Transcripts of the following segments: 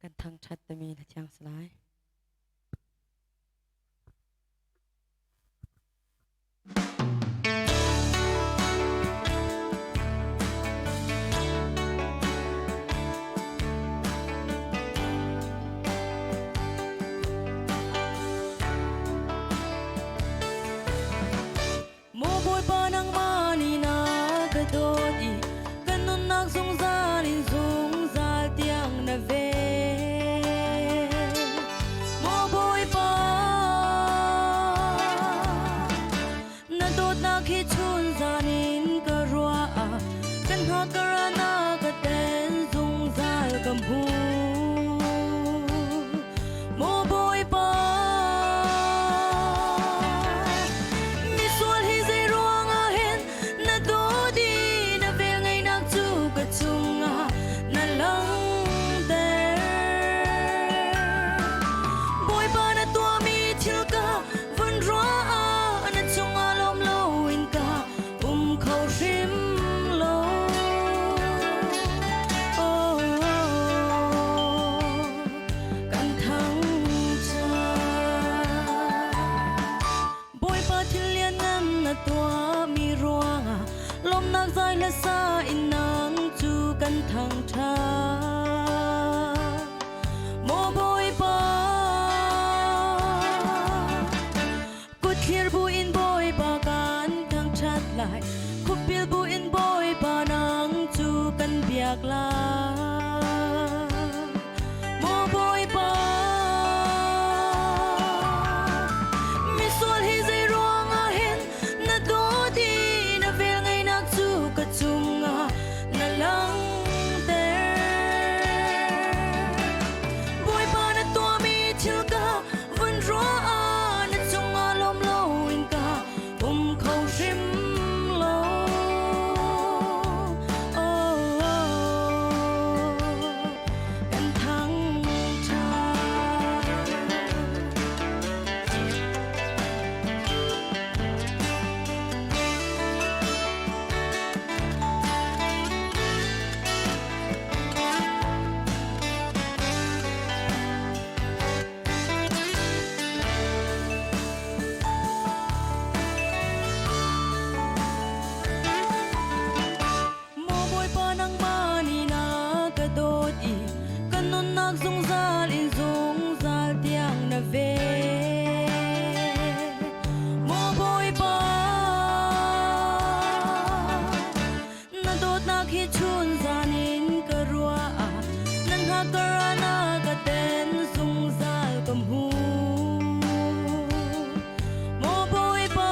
Kan thangṭhat timi na thiang si lai. Maw Bawipa nangmah nih na ka dawt i kan nunnak zungzal in zungzal tiang na ven. Maw Bawipa, na dawtnak hi chun zan in ka ruah ah kan hngakar na ka ten zungzal ka hmu. Maw Bawipa, misual hi zei ruangah hen na dawt i na velngeihnak cu ka cungah na langhter. Bawipa na tuahmi thil ka vun ruah ah na cungah lawm loin ka um kho hrim lo. Oh, kan thangṭhat. Bawipa thil lianngan na tuahmi ruangah lawmhnak zai hla sa in nang cu kan thangṭhat. Maw Bawipa, kutthlir bu in Bawipa kan thangṭhat lai, khupbil bu in Bawipa nang cu kan biak lai. Maw Bawipa, misual hi zei ruangah hen na dawt i na velngeihnak cu ka cungah na langhter. Bawipa na tuahmi thil ka vun ruah ah na cungah lawm loin ka um kho hrim lo. Oh, kan thangṭhat. Maw Bawipa nangmah nih na ka dawt i ka nunnak zungzal in zungzal tiang na ven. Maw Bawipa, na dawtnak hi chun zan in ka ruah ah nan hngakar ah na ka ten zungzal ka hmu. Maw Bawipa,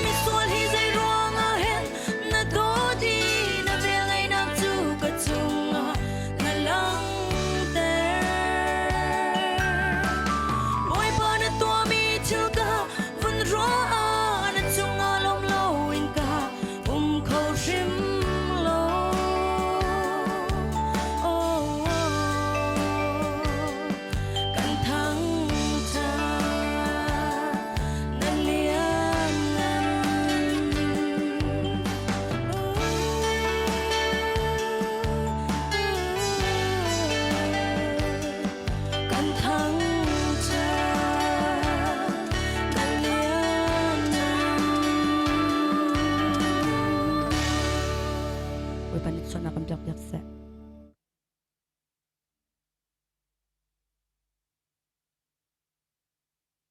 misual hi zei ruangah hen na dawt i na velngeihnak cu ka cungah na langhter. Bawipa na tuahmi thil ka vun ruah ah na cungah lawm loin ka um kho hrim lo. Oh, kan thangṭhat na lianngan. Kan thangṭhat na lianngan. Bawipa nih sualnak kan biak piak seh.